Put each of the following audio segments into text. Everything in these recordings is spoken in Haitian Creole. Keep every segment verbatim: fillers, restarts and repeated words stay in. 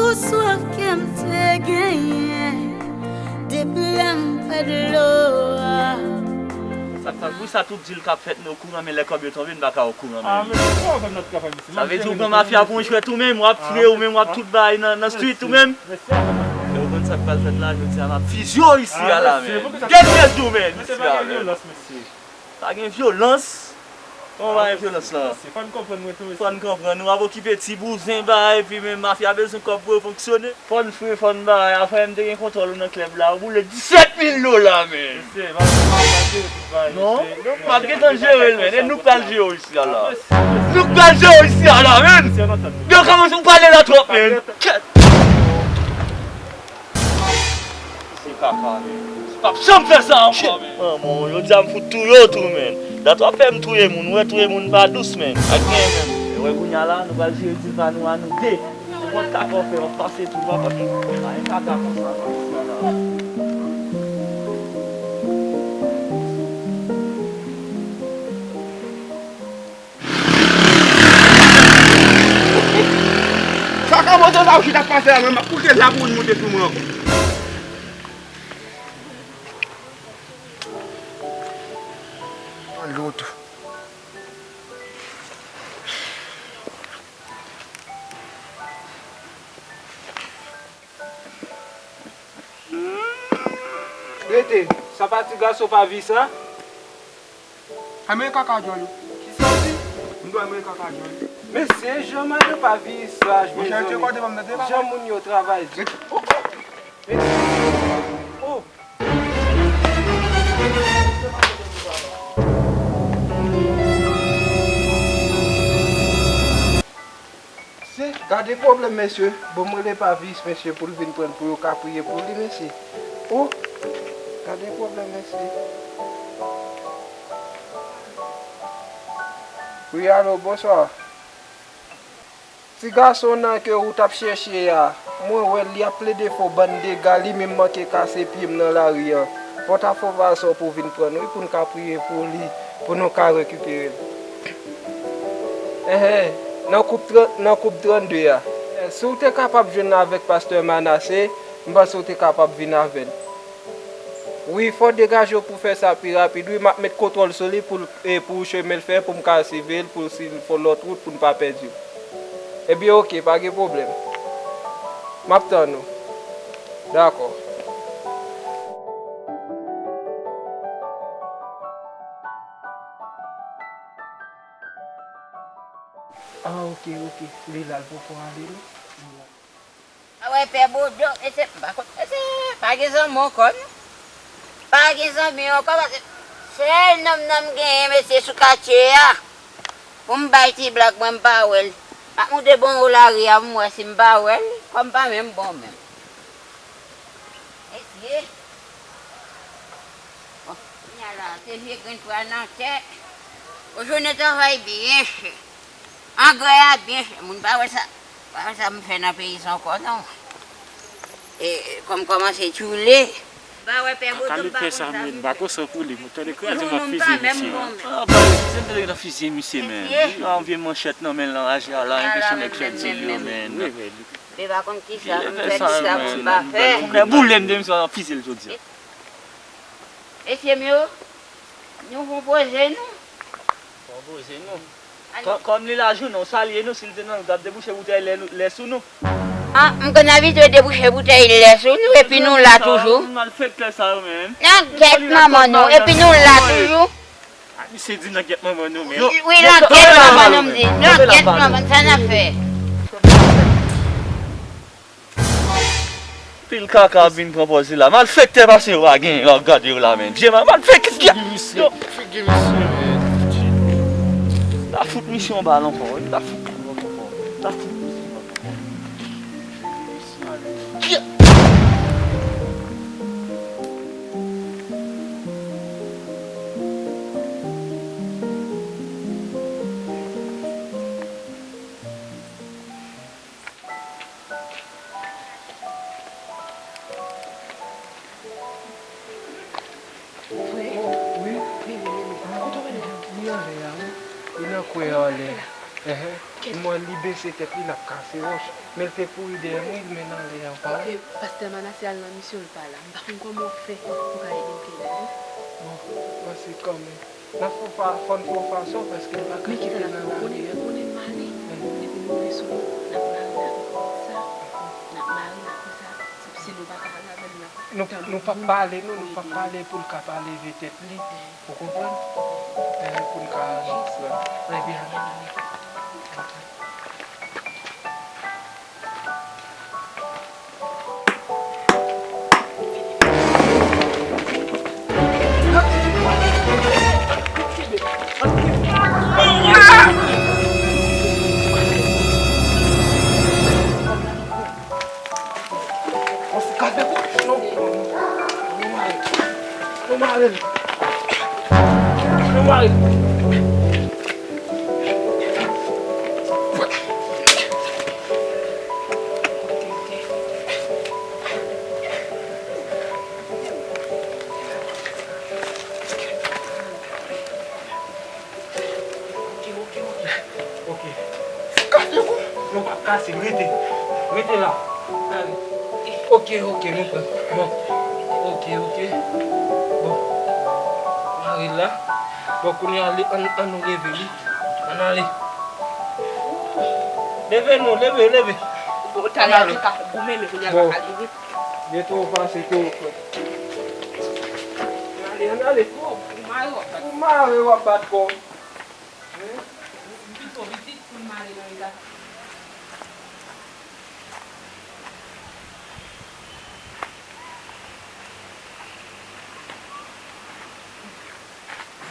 Pou swaf ke m te genyen depi lè m pèd dlo a. Sa k fè, pou sa tout dil k ap fèt nou okouran, men lè kòb yo tonbe, n pa ka okouran menm. Sa vle di ou pran mafya pou yon jwèt ou menm, w ap fre ou menm, w ap tout bagay nan, nan street ou menm. Mesye, ou konn sa k pral fèt la, jodi a m ap fizye w isi a la menm. Gade tèt ou menm isi a menm. Pa gen vyolans. Kòman pa gen vyolans la? Fò n konprann mwen tou, mesye. Fò n konprann. Nou ap okipe ti bouzen ba, epi menm mafya bezwen kòb pou yo fonksyone. Fò n fre, fò n ba. Afè m te gen kontwòl ou nan klèb la, ou boule disèt mil dola, men. Mesye, m ap, m ap jere tout bagay, mesye. Non, m ap gentan jere l, men. E nou k pral jere w isi a la. Nou k pral jere w isi a la, men. Yo kòmanse ou pale la twòp, men. Kèt. Se kaka, men. M p ap janm fè sa ankò, men. Manman, jodi a m fout touye w tou, men. Dat w ap fè m touye moun, ou wè touye moun pa dous, men. Ak gen, men. E wè kounye a la, nou pral jere dil pa nou a nou de. Nenpòt kaka w fè, w ap pase tou, w ap pase. Pa gen kaka konsa, non, mesye la. Sa ka monte la, ou chita ap pase la, men m ap koute la pou moun monte sou mwen ankò. Yon lòt. Rete, sa pa ti gason pa vi sa? Ay, men kaka djòl ou. Kisa w di? M dwe men kaka djòl ou. Mesye, jan madan pa vi sa, monchè, mezanmi. Jan moun yo travay di. Rete. Oh, oh. Mesye. Oh. Mesye, gade pwoblèm, mesye. Bon, m rele Pavis, mesye, pou l vin pran l, pou yo ka priye pou li, mesye. Oh, gade pwoblèm, mesye. Wi, alo, bonswa. Ti gason nan ke ou t ap chèche a, mwen wè l, li ap plede fè w bann dega, li menm manke kase pye m nan lari an. Fò w ta fè yon fason pou w vin pran l, wi, pou n ka priye pou li, pou nou ka rekipere l. Enhen, nan koup tran-, nan koup trannde a. Si w te kapab jwenn avèk pastè Manase, m panse w te kapab vin avè l. Wi, fò w degaje w pou fè sa pi rapid, wi, m ap met kontwòl sou li pou l, e, pou chemen l fè, pou m ka siveye l, pou si l fè yon lòt wout, pou n pa pèdi l. Ebyen, oke, pa gen pwoblèm. M ap tann ou. Dakò. Ah, oke, oke. Li la, l poko ale, non? Li la. A wè, Pè Bodo, mesye, m pa konn, mesye, pa gen zanmi ankò, non. Pa gen zanmi ankò, paske sèl nonm nan m genyen, mesye, sou katye a. Pou m bay ti blag, mwen, m pa wè l. M ap moute bò anwo lari a, m wè si m pa wè l, kò m pa menm bon menm. Mesye. Bon, kounye a la, se vye grenn pral nan tè. Yon jounen travay byen chè. Angrè a byen chè. Moun pa wè sa. Pa wè sa m fè nan peyi sa ankò, non. E, kò m kòmanse tchoule. Pa wè Pè Bodo, m pa konn sa m fè. M pa konn sa pou li. Mwen tande krasi m ap fizye misye. Ah, ba, se m te gentan fizye misye, men. Li gen yon vye manchèt nan men l, anraje a la, enpeche nèg fè dil yo, men. Li pa konn kisa pou m fè, kisa pou m pa fè. Boule m de misye, ap fizye l jodi a. Mesye m yo, nou konpoze nou. Konpoze nou. Kò-, kòm li la jounen, w salye nou, si l te nan, l t ap debouche boutèy lè nou, lè sou nou. Ah, m konn abitye debouche boutèy lè sou nou, epi nou la toujou. Malfektè sa yo, men. Nan gèt manman nou, epi nou la toujou. Ah, misye di nan gèt manman nou, men. Wi, nan gèt manman nou, m di. Nan gèt manman, sa n ap fè? Pil kaka ap vin pran pòz li la. Malfektè pase yo pa gen, w ap gade yo la, men. Vye mal-, malfektè. Figi misye, figi misye, men. Ta fout misye yon bal ankò, wi. Ta fout misye yon bal ankò. Ta fout misye yon bal ankò. Frè. Wi. Vini, vini. Kote w mennen m? Li anlè a, wi. Li nan kwen an anlè. Enhen. M wè li bese tèt li, l ap kase wòch. Men l te kouri dèyè m, wi, l mennen anlè a, ou pa wè? Ok, pastè Manase al nan misyon, l pa la. M pa konn kòman w fè pou w ka ede m kenbe li. Bon, m panse kanmenm. N ap fè yon fa-, fò n fè yon fason, paske m pa ka kite l nan lari a. Men kisa n ap fè? Ou konnen, ou konnen m male. Depi nou rive sou nou, n ap mare l, n ap konsa, n ap mare l, n ap konsa. Si, si nou pa ka al avè l, n ap tann moun pou ede l. Nou, nou p ap pale, non, nou p ap pale pou l ka pa leve tèt li. Ou konprann? Eh, pou n ka jis, eh, byen. An fou kalme kou. Non. Nou mare. Nou mare l. Nou mare l. Ok, ok, ok. Ok. Kase kou? Non, pa kase, rete. Rete la. Ok, ok, nou pran. Bon. Ok, ok. Bon. Mare la. Bon, kounye a, ale, ann, ann nou leve li. Ann ale. Leve non, leve, leve. Bon, talè a te ka goumen, men kounye a l pa ka leve. Byen twò pase ke w fè. Ann ale, ann ale. Ou mare w ap bat. Ou mare w ap bat kò w. Pito pitit pou l mare nan eta sa.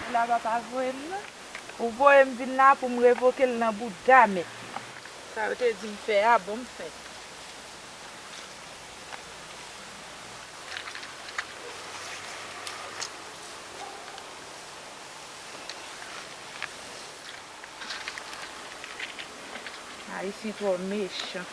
Sila papa voye m nan. Ou voye m vin la pou m revoke l nan bouda mèt. Sa yo te di m fè a, bon m fè. Ayisyen twò mechan.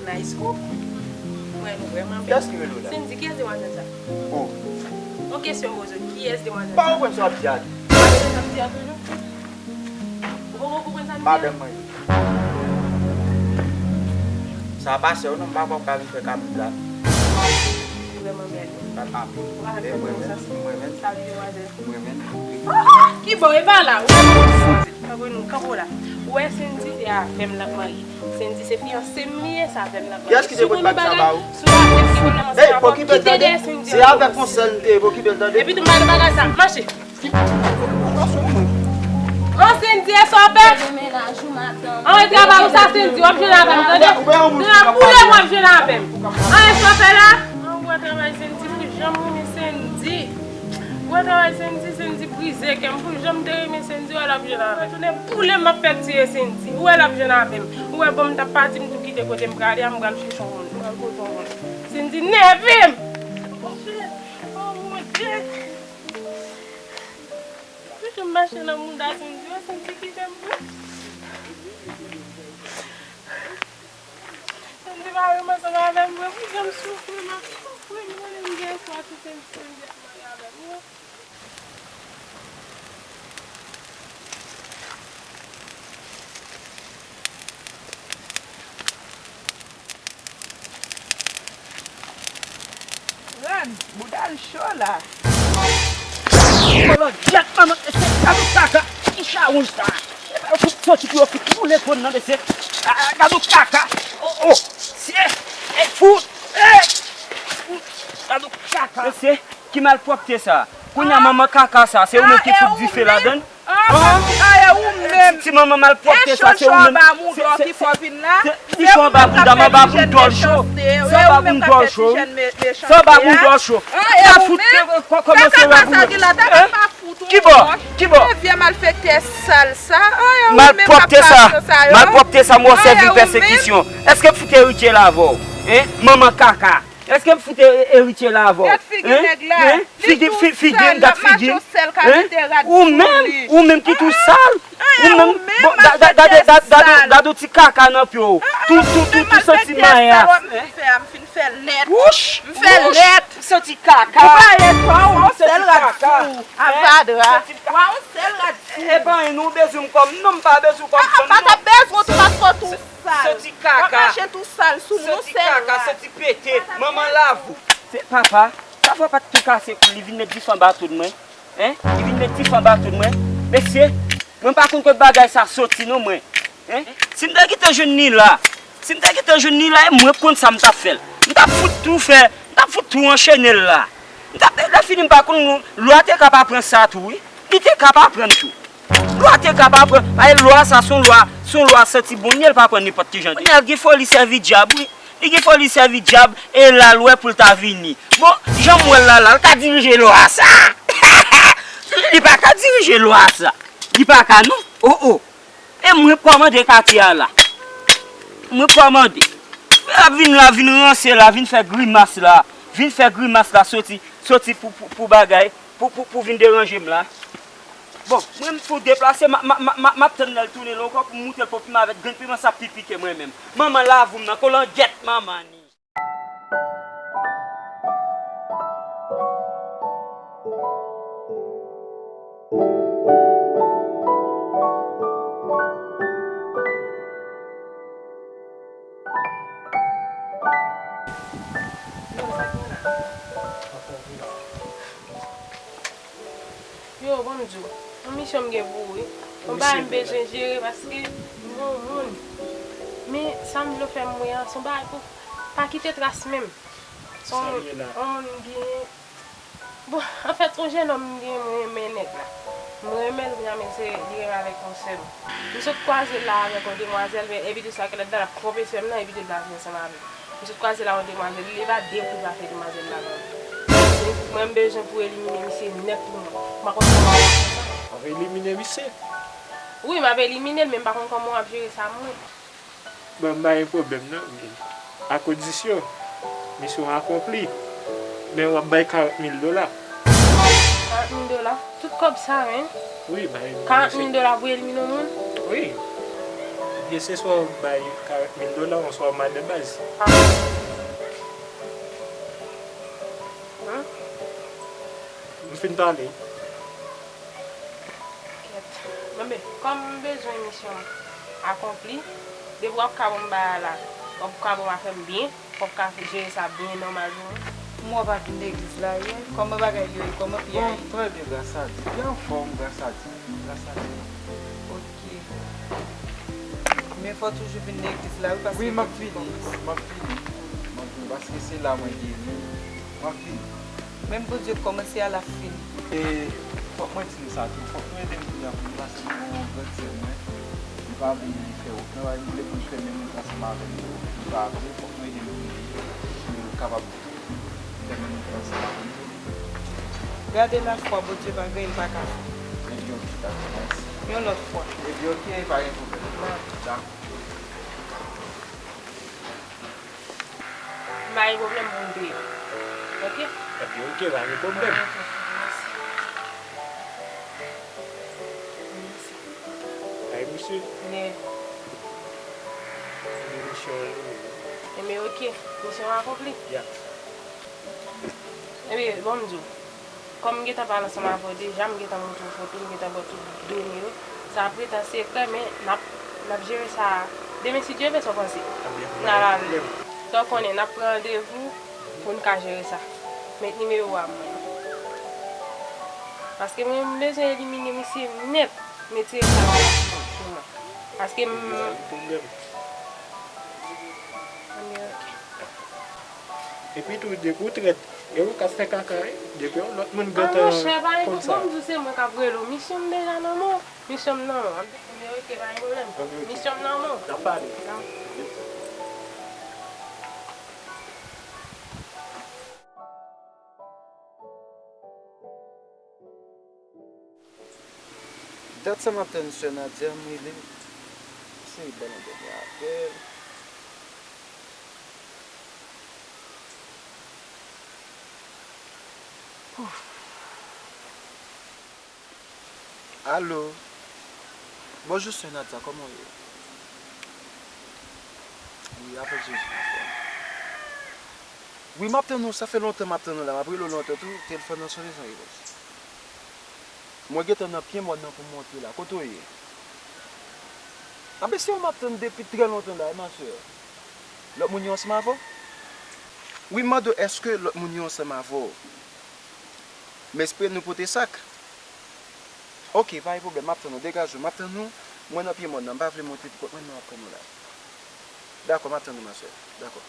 Nice couple. Mwen, nou vrèman bèl. Kiyès ki rele w la? Cindy, kiyès demwazèl sa? Ou. Yon kesyon m poze w, kiyès demwazèl sa? Pa konprann sa w ap di a. Demwazèl sa ap di a toujou? Ou poko konprann sa m di a? Madanm mwen. Sa pa sè w non, m pa kwè w ka vin fè kabrit la. Li vrèman bèl wi. Pral anpil. Ou pa fè konsa. M renmen l, m renmen l. Salut demwazèl. M renmen l. Ah! Kibò e pa la? Ou wè Cindy, kanpe w la. Ou wè Cindy se avè m l ap marye. Cindy se fiyanse m li ye, se avè m l ap marye. Kiyès ki te pot bag sa ba ou? Si w konnen bagay, si w avè m ki konn nan manti rapò, kite dèyè Cindy an. Se avèk konsèy m te ye, poko kite l tande. Epi tou m pa nan bagay sa. Mache. An Cindy, e sa w fè? An e travay ou sa Cindy, w ap jwenn avè m, tande? Depi pou lè w ap jwenn avè m. An e sa w fè la? An wè travay Cindy, pou jan m renmen Cindy. Ou wè travay Cindy, Cindy brize kè m. Pou jan m te renmen Cindy, ou wè l ap jwenn avè m. Tounen pou lè m ap fè tiye Cindy. Ou wè l ap jwenn avè m. Ou wè bon m t ap pati, m tou kite kote m prale a, m pral chèche yon moun. M pral poze yon moun. Cindy nève m! Oh mon Dieu! Pou jan m mache nan mouda Cindy, wè Cindy kite m vre. Sandy pa renmen ansanm avè m vre, pou jan m soufri, m ap soufri, m konnen m gen espwa sou Sandy, Sandy ap marye avè m wi. Rad, bouda l cho la. Kòlòdyèt manman, se gade kaka, ki chawonj sa? Epa yo fout soti pou yo fout boule fon nan, mesye. Ah, gade kaka. Oh, oh, mesye. Ey, fout. Ey, fout. Gade kaka, mesye. Ki malpwòpte sa? Kounye a manman kaka sa, se ou menm ki fout dife ladan l? An, an, e ou menm. Ti manman malpwòpte sa, se ou menm. Anba moudon ki fè w vin la. Ti chon anba moudon, anba moudon cho. Se anba moudon cho. Se anba moudon cho. Sa fout kòmanse la pou mwen. Kibò? Kibò? Vye malfektè sal sa. Malpwòpte sa. Malpwòpte sa, m wè w sèvi l pèsekisyon. Èske m fout eritye la avè w? Hein? Manman kaka. Èske m fout e- eritye la avè w? Gad figi nèg la. Hein? Figi, fi- figi m, gad figi m. Hein? Ou menm, ou menm ki tou sal. Ou menm, bon, ga- ga- gade, gade, gade, gade yon ti kaka nan pye w. Tou, tou, tou, tou santi mayas. Wouch! M fè lèt. Santi kaka. Ou pa lèt, wa, ou sèl rad sou avadra. Wa, ou sèl rad sou. E pa nou bezwen m kòm non, m pa bezwen w kòm fanm non. Pa t ap bezwen w tou paske w tou sal. Santi kaka. Manje tou sal sou moun, ou sèl rad. Santi kaka, santi pete. Manman lavou. Se papa, sa fò pa t tou kase kou l, li vin met dif anba tout mwen. Hein? Li vin met dif anba tout mwen. Mesye, mwen pa konn kot bagay sa soti non mwen. Hein? Si m te gentan jwenn li la, si m te gentan jwenn li la, e mwen k konn sa m t ap fè l. M t ap fout tou fè, m t ap fout tou anchene l la. M t ap, lè fini m pa konn, lwa te ka pa pran sa tou wi. Li te ka pa pran tou. Lwa te ka pa pran, paske lwa sa se yon lwa, se yon lwa santi bon, li pa pran nenpòt ki jan. Kounye a l gen foli sèvi dyab wi. Li gen foli sèvi dyab e la l wè pou l ta vini. Bon, jan m wè l la, la, l ka dirije lwa sa. Li pa ka dirije lwa sa. Li pa ka non. Oh, oh. E mwen k kòmande katye a la. Mwen k kòmande. L ap vin la, vin ranse la, vin fè grimas la. Vin fè grimas la, soti, soti pou, pou, pou bagay, pou, pou, pou vin deranje m la. Bon, mwen m pou deplase, m, m, m, m, m ap tann lè l tounen la ankò pou m moute l pou piman avèk grenn piman sa pi pike mwen menm. Manman lavou m nan, kolangyèt manman ni. Yo, ban m di w, yon misyon m gen pou ou wi. Yon bagay m bezwen jere paske m gen yon moun. Men sa m vle w fè m wè a, se yon bagay pou pa kite tras menm. Se yon moun, yon moun m genyen. Bon, anfèt, se yon jennonm m genyen, mwen renmen nèg la. Mwen renmen l, kounye a, men se, li renmen avèk yon sè m. M sot kwaze l la avèk yon demwazèl, men epi tou sa, kèlèt la, l ap twonpe sè m nan, epi tou l ap vin ansanm avè m. M sot kwaze l ak yon demwazèl, li pa de kou l pa fè demwazèl la ban m. Mwen, m bezwen pou elimine misye nèt pou mwen. M pa konn kòman w ap fè sa. W ap elimine misye? Wi, m ap elimine l, men m pa konn kòman w ap jere sa mwen. Bon, m pa gen pwoblèm non, men a kondisyon, misyon akonpli. Men w ap bay karant mil dola. Karant mil dola? Tout kòb sa, men? Wi, bay. Karant mil dola pou elimine yon moun? Wi. Ebyen, se swa w bay karant mil dola, oswa w mande baz. Hein? M fin pale. Kèt. Bon, men, kòm m bezwen misyon m akonpli, depi w ap ka ban m bagay la, w ap ka ban m afè m byen, w ap ka jere sa byen nòmal pou mwen. M wè w pa t vin legliz la yè. Kòman bagay yo ye? Kòman pye a ye? Bon, trè byen, gras a Dye. Pye a anfòm, gras a Dye. Gras a Dye. Ok. Men fò w toujou vin legliz la, wi, paske... Wi, m ap vini. M ap vini. M ap vini, paske se la mwen geri. M ap vini. Menm Bondye kòmanse a l ap fini. E fòk mwen di nou sa tou, fòk nou ede m kounye a pou nou, paske m gen yon gran sè mwen, li pa vle fè okenn bagay, li vle pou l fè menm wout ansanm avè m tou, li pa vle, fòk nou ede m pou nou kapab fè menm wout ansanm avè m tou. Gade lafwa, Bondye pa gen, li pa ka fè. Ebyen, ok, dakò, mèsi. Yon lòt fwa. Ebyen, ok, pa gen pwoblèm. Dakò. M pa gen pwoblèm pou m peye. Ok? Ebyen, ok, pa gen pwoblèm. Ok, mèsi. Mèsi. Ay, misye. Nè. Li misyon an li menm. Ebyen, ok. Misyon an akonpli. Ya. Ebyen, bon, m di w. Kòm m gentan pale ansanm avè w deja, m gentan montre w foto, m gentan ba w tout done yo. Sa ap ret an sekrè, men n ap, n ap jere sa demen, si Dye vle, sa w panse? Ebyen, n al ale. Sa w konnen, n ap pran randevou pou n ka jere sa. Met nimewo a mwen. Paske mwen, m bezwen elimine misye nèt, m retire sa nan sou mwen. Paske m... Ebyen, ok. Epi tou, depi w trèt, E ou k ap fè kaka, wi. Depi yon lòt moun gentan konn sa. A, monchè, pa enpòt. Bon, m di w se mwen k ap rele w. Misyon m deja nan men w. Misyon m nan men w. Ok, pa gen pwoblèm. Ok, ok. Misyon m nan men w. N ap pale. Nan. Dat sa m ap tann sè Nadia m rele. Se bèl yon dènye apèl. Ouf. Alo. Bonjou sè Nadia, kòman w ye? Wi, avèk Jezi m anfòm. Wi, m ap tann ou, sa fè lontan m ap tann ou la, m ap rele w lontan tou, telefòn nan sone san repons. Mwen gentan nan pye mòn nan pou m monte la. Kote w ye? Anben se ou m ap tann depi trè lontan la, wi, ma sè. Lòt moun yo ansanm avè w? Wi, m mande w, èske lòt moun yo ansanm avè w? M espere nou pote sak. Ok, pa gen pwoblèm, m ap tann ou. Degaje w, m ap tann ou. Mwen nan pye mòn nan, m pa vle monte pou kont mwen, non, m ap tann ou la. Dakò, m ap tann ou, ma sè. Dakò.